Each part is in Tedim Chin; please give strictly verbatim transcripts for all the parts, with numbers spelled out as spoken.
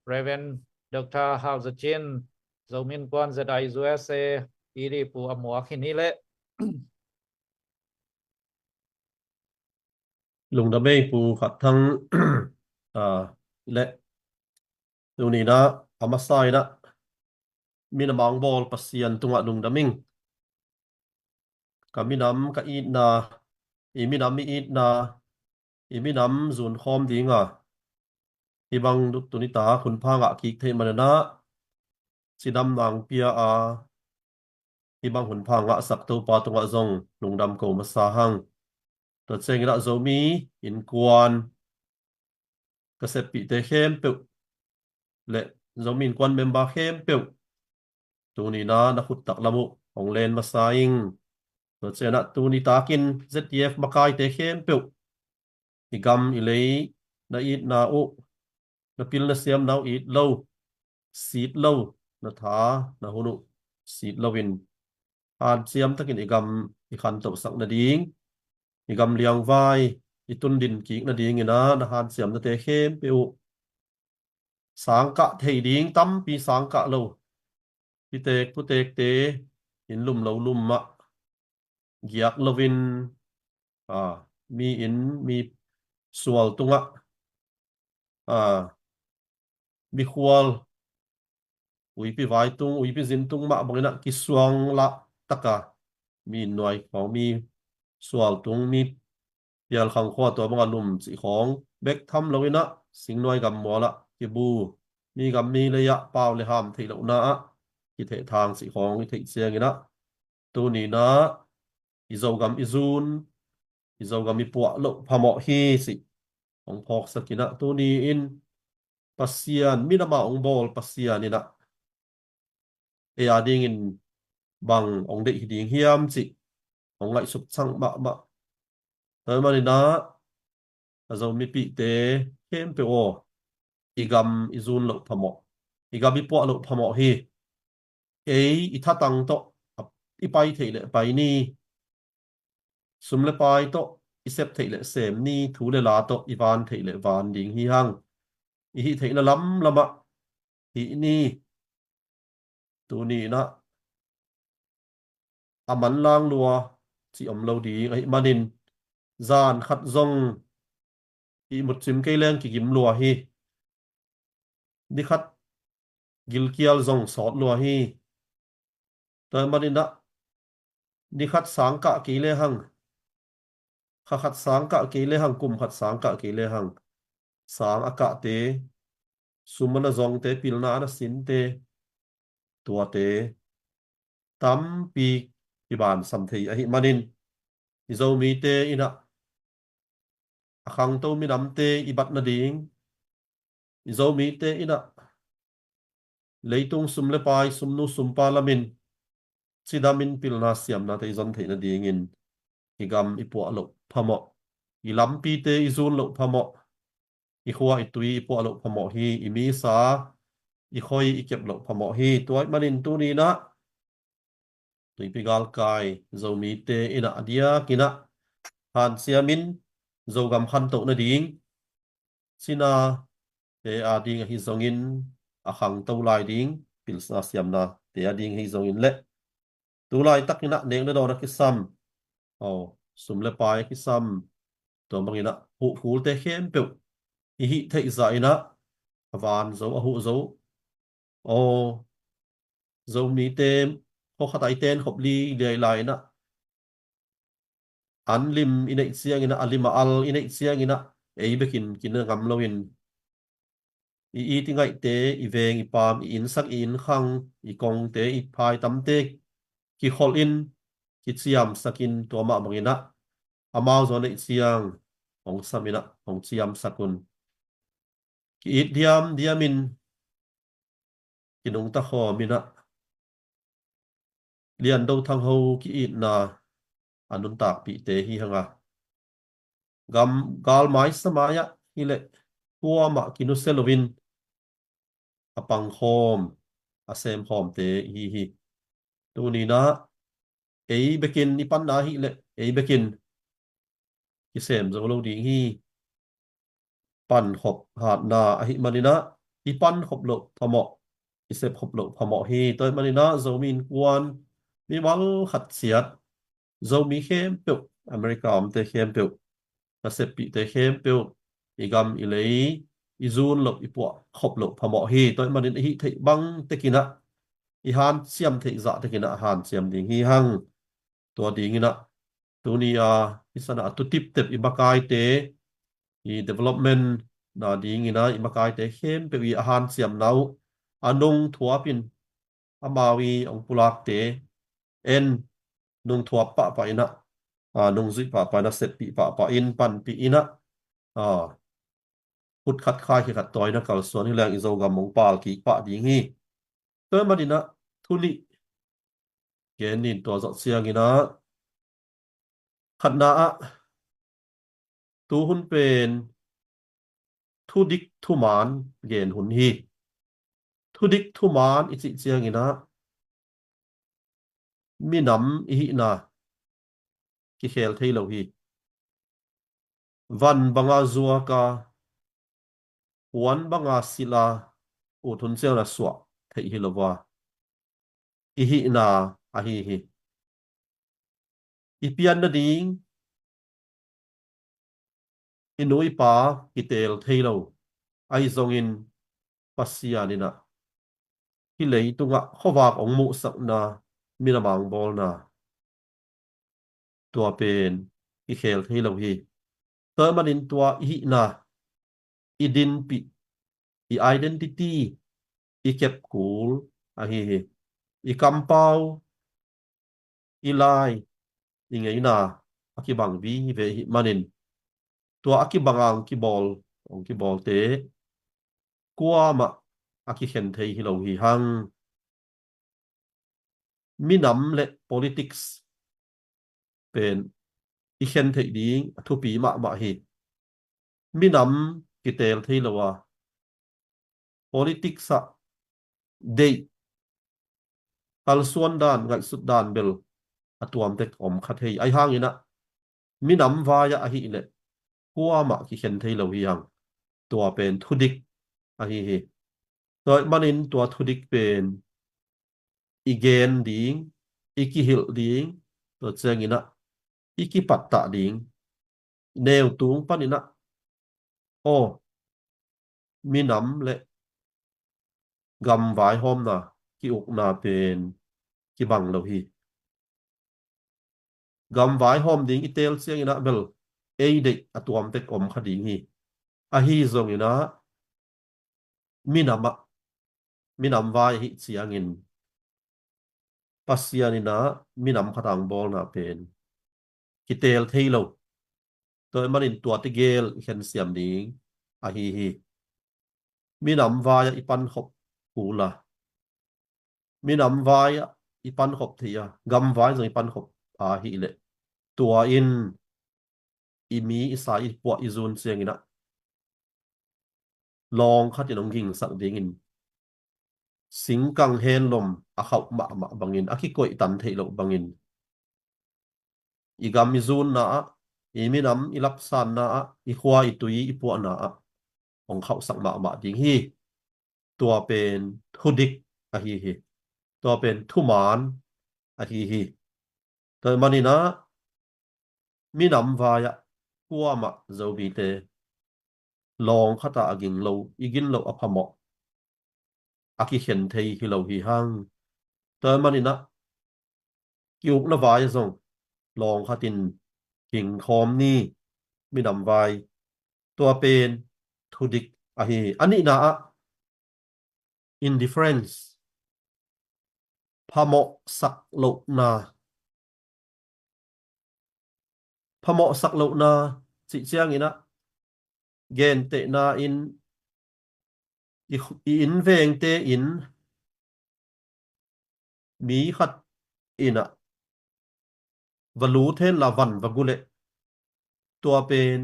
Reverend Doctor Hau Za Cin, Zomi Innkuan Z I U S A, E D Pu a muak hi ni leh. Lungdam ei Pu Khat Thang, ah, leh tuni-in ah a masa-in ah minam a hong bawl Pasian tungah lungdam ing. Ka minam ka itna, i minam i itna, i minam zunkhawm dinga hih bang tuni tak hunpha ngah kik theih manin ah cidamna hong pia a, hih bang hunpha ngahsak Topa tungah zong lungdam ko masa hang. Tua ciangin ah Zomi Innkuan ka seppihte khempeuh leh Zomi Innkuan member khempeuh tuni-in ah na khut taklam uh hong len masa ing. Tua ciangin ah tuni takin Z T F makaite khempeuh, i gam i lei na itna uh, na pil na siamna uh it lo, sit lo, na tha na hun uh sit loin hanciam takin i gam i khantohsak nading, i gam liangvai i tundin kik nadingin ah na hanciamnate khempeuh uh, sangkah thei ding tampi sangkah lo, pitek putekte inn lum lo lum mah giak loin, ah, mi inn mi sual tungah, ah, mikhual, uipi vai tung, uipi zin tung mah bangin ah kisuang lah taka mi nuai khawng, mi sual tung, mi pialkhang khua tua banga lum cih khawng bek tham loin ah singnuai gammual ah kibu, mi gam mi lei ah pau le ham theih lohna ah kithehthang cih khawng i theih ciangin ah tuni-in ah i Zogam i zun, i Zogam i puah loh phamawh hi cih hong phawksak in ah tuni-in Pasian, minam a hong bawl Pasian in ah ei a dingin bang hong deih hi ding hiam cih hong ngaihsut cang mahmah. Tua ahih manin ah a Zomipihte khempeuh aw, i gam i zun loh phamawh, i gam i puah loh phamawh hi. Ei i thatang tawh i pai theih leh pai ni, sum le pai tawh i sep theih leh sem ni, thu le la tawh i van theih leh van ding hi hang. I hih theihna lamlamah hih ni. Tuni-in ah a manlang lua cih om lo ding ahih manin zan khat zong ihmut cim kei leng kigim lua hi. Ni khat gilkial zong sawt lua hi. Tua ahih manin ah ni khat sangkah kei lehang, kha khat sangkah kei lehang, kum khat sangkah kei lehang, sang a kahte, sum a na zongte, pilna a na sinte, tuate tampi kibansam thei ahih manin i Zomite in ah a khangto minamte i bat nading, i Zomite in ah leitung sum le pai, sumnu sumpa lamin cidamin pilna siamnate i zon theih nadingin i gam i puah loh phamawh, i lampite i zun loh phamawh, i khua i tui i puah loh phamawh hi. I misa i khoi i kep loh phamawh hi. Tua ahih manin tuni-in ah tuipi galkai Zomite in ah a diakin ah hanciamin Zogam khantoh nading, cinate a ding ahi zongin, a khangto lai ding pilna siamnate a ding ahi zongin leh tu laitakin ah nek le dawn a kisam, aw, sum le pai a kisam, tua bangin ah huhkhulte khempeuh i hih theih zah in ah a van zo, a huh zo, aw, Zomite khua khat ah i ten khop liliai lai-in ah an lim i neih ciangin ah, a lim a al i neih ciangin ah ei bekin kina ngam loin i it i ngaihte, i veng i paam, i innsak i innkhang, i kongte, i phaitamte kikholhin, kiciamsakin, tua mah bangin ah amau zong a neih ciang hong samin ah hong ciamsak un. Ki-it diamdiamin kinungta khawmin ah Lian Do Thang Ho ki-itna a nuntakpihte hi hang a, gam, galmai samai ah hileh kuamah kinusia loin a pangkhawm, a semkhawmte ihi hi. Tuni-in ah ei bekin i panna hileh ei bekin kisem zo lo ding hi. Pankhop hatna ahih manin ah i pan khop loh phamawh, i sep khop loh phamawh hi. Tua ahih manin ah Zomi Innkuan mimal khat ciat, Zomi khempeuh, America omte khempeuh, na seppihte khempeuh, i gam i lei i zun loh i puah khop loh phamawh hi. Tua ahih manin i hih theih bang tekin ah, i hanciam theih zah tekin ah hanciam ding hi hang. Tua dingin ah tuni a, i sana a thu tiptep i makaite, i development na dingin ah i makaite khempeuh i a hanciamna uh a nungthuapin, amau i hong pulakte en nungthuap pahpah in ah, a, nungzuih pahpah in ah, seppih pahpah in, panpih in ah, a, khut khat khai khat tawi in ah kalsuan hi leng i Zogam hong pal kik pah ding hi. Tua ahih manin ah thu nih gen ning. Tua zawh ciangin ah, khatna ah, tu hun pen thudik thuman gen hun hi. Thudik thuman i cih ciangin ah, minam i hihna kikhel thei lo hi. Van banga zuak a, puan banga silh a, ut hun ciangin ah suah theih hi lo a, i hihna ahi hi. I pian nading i nu i pa kitel thei lo, ahi zongin Pasian in ah hih leitungah khuavak hong muhsakna, minam a hong bawlna, tua pen kikhel thei lo hi. Tua ahih manin tua i hihna, i dinpih, i identity, i kep kul ahi hi. I kampau, i lai, i ngeina a kibang vive ahih manin, tua a kibang a hong kibawl, hong kibawlte kuamah a kikhen thei hi lo hi hang. Minam le politics pen i khen theih ding a thupi mahmah hi. Minam kitel thei lo a, politics ah deih, kalsuan dan, ngaihsut dan bel a tuamtek om kha thei. Ahi hangin ah, minam vai ah ahih leh kuamah kikhen thei lo hi hang. Tua pen thudik ahi hi. Tua ahih manin tua thudik pen i gen ding, i kihilh ding, tua ciangin ah i kipattah ding, neu tung panin ah, aw, minam le gam vaihawmna ki-ukna pen kibang lo hi. Gam vaihawm ding i teel ciangin ah bel ei deih a tuamtek om kha ding hi. Ahi zongin ah minam ah, minam vai ahih ciangin Pasian in ah minam khat a hong bawlna pen kiteel thei lo. Tua ahih manin tua tegel i khensiam ding ahi hi. Minam vai ah i pankhop kul a, minam vai ah i pankhop thei a, gam vai zong i pankhop ahih leh, tua in i mi, i sa, i puah, i zun ciangin ah lawng khat in hong gingsak dingin, singkang henlom a khauh mahmah bangin, a kikoihtan theih loh bangin, i gam i zunna ah, i minam i lapsanna ah, i khua i tui i puahna ah hong khauhsak mahmah ding hi. Tua pen thudik ahi hi. Tua pen thuman ahi hi. Tua ahih manin ah minam vai ah kuamah Zomite lawng khat ah a ging lo, i gin loh a phamawh a kikhen thei hi lo hi hang. Tua ahih manin ah ki-ukna vai ah zong lawng khat in ging khawm ni, minam vai. Tua pen thudik ahi hi. A nihna ah indifference, phamawhsak lohna. Phamawhsak lohna cih ciangin ah, gentehna in i, i innvengte in mi khat in ah va lut hen la, van va gu leh, tua pen,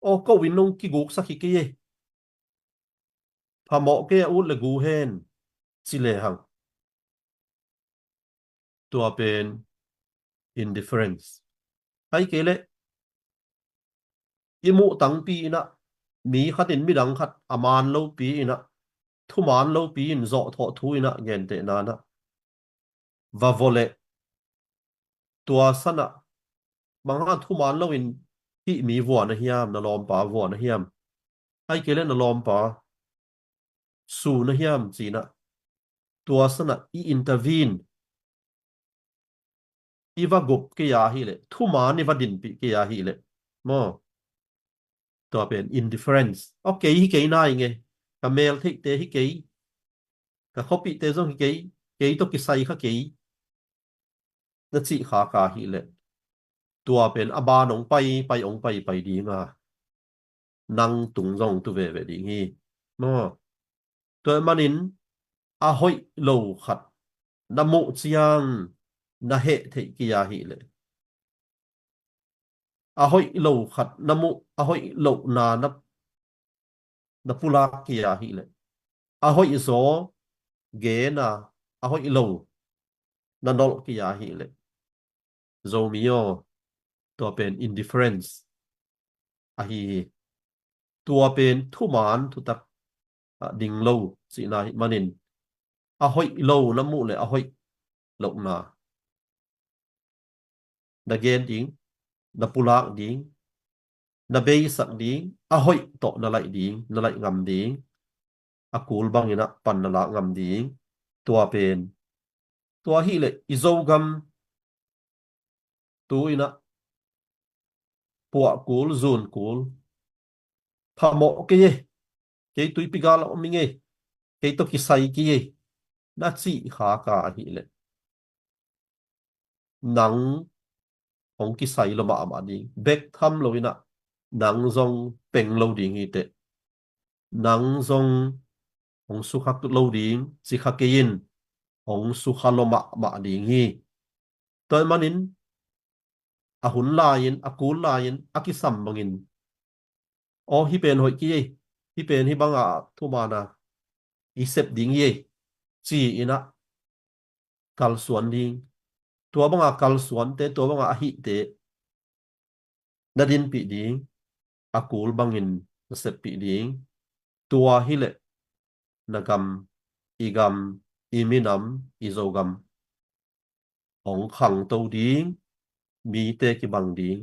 aw, ko in nong kiguksak hi kei e, phamawh kei a, ut le gu hen, ci lehang, tua pen indifference. Ahih kei leh i muh tangpi in ah mi khat in midang khat a man lopi in ah, thuman lopi in zawhthawh thu in ah gentehna in ah va vawh leh, tua san ah bang hang thuman loin hih mi vua na hiam, na lawmpa vua na hiam, ahih kei leh na lawmpa su na hiam ci in ah, tua san ah i intervene, i va gup kei a hih leh, thuman i va dinpih kei a hih leh maw, tua pen indifference. Aw, kei hi kei nai nge, ka mel theihte hi kei, ka khuapihte zong hi kei, kei tawh kisai kha kei, na cih khak a hih leh, tua pen a ban hong pai pai, hong pai pai ding a, nang tung zong tu veve ding hi maw. Tua ahih manin a hoih lo khat na muh ciang na heh theih kei a hih leh, a hoih lo khat na muh, a hoih lohna na, na pulak kei a hih leh, a hoih zaw gen a, a hoih lo na nolh kei a hih leh, Zomi aw, tua pen indifference ahi hi. Tua pen thuman thutak, ah, ding lo cihna ahih manin, a hoih lo na muh leh a hoih lohna na gen ding, na pulak ding, na beisak ding, a hoih tawh na laih ding, na laih ngam ding, a kul bangin ah pan na lak ngam ding. Tua pen, tua ahih leh i Zogam tu in ah puah kul, zun kul, phamawh kei e, kei tuipi gal ah om ing e, kei tawh kisai kei e, na cih khak a ahih leh, nang hong kisai lua mahmah ding, bek tham lo in ah nang zong peng lo ding hi teh, nang zong hong sukha lo ding, ci kha kei in, hong sukha lua mahmah ding hi. Tua ahih manin a hun lai-in, a kul lai-in a kisam bangin, aw, hih pen hoih kei e, hih pen hih banga thuman a i sep ding hi e, ci in ah kalsuan ding. Tua banga kalsuante, tua banga ahihte na dinpih ding, a kul bangin na seppih ding. Tua hileh na gam, i gam, i minam, i Zogam hong khangto ding, mite kibang ding.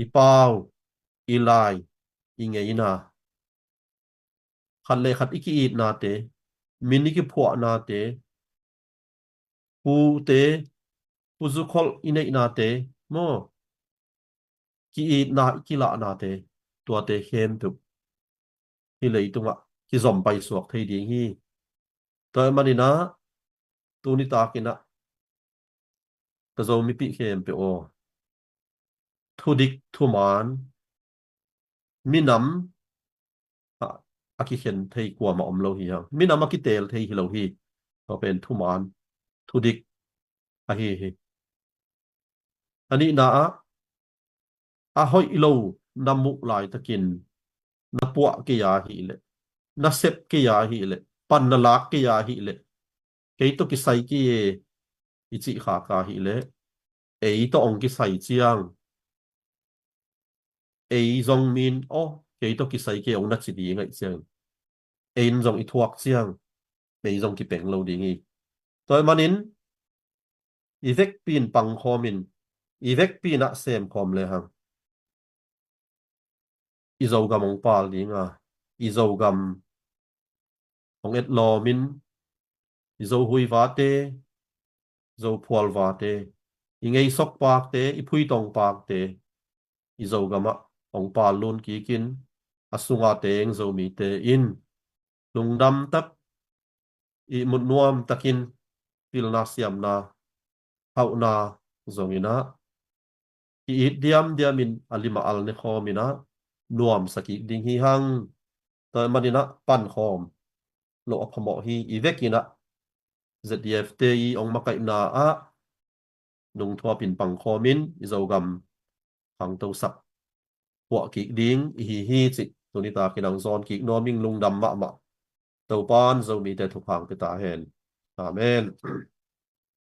I pau, i lai, i ngeina, khat le khat i ki-itnate, min i kiphuahnate, pute, pu zukholh i neihnate maw, ki-itna i kilahnate, tuate khempeuh hih leitungah kizom paisuak thei ding hi. Tua ahih manin ah tuni takin ah ka Zomipih khempeuh aw, thudik thuman minam ah a kikhen thei kuamah om lo hi hang. Minam a kiteel thei hi lo hi. Tua pen thuman, thudik ahi hi. A nihna ah, a hoih lo na muh laitakin na puah kei a hih leh, na sep kei a hih leh, pan na lak kei a hih leh, kei tawh kisai kei e i cih khak a hih leh, ei tawh hong kisai ciang, ei zong min, aw, kei tawh kisai kei hong na ci ding ahih ciang, ei in zong i thuak ciang, ei zong kipeng lo ding hi. Tua ahih manin i vekpi in pangkhawm in, i vekpi in ah semkhawm le hang, i Zogam hong pal ding a, i Zogam hong etlawm in, i Zohui vate, Zophual vate, i ngeisok pakte, i phuitong pakte, i Zogam ah hong pal lun kik in, a sunga teng Zomite in lungdam tak, ihmut nuam takin pilna siamna, hauhna zong in ah, ki-it diamdiam in a lim ah al ne khawm in ah nuamsa kik ding hi hang. Tua ahih manin ah pankhawm loh a phamawh hi. I vek in ah Z D F te i hong makaihna ah nungthuap in pangkhawm in i Zogam khangtosak puah kik ding i hi hi cih tuni takin hong zawn kik nuam ing. Lungdam mahmah. Topa'n Zomite thupha hong pia ta hen. Amen.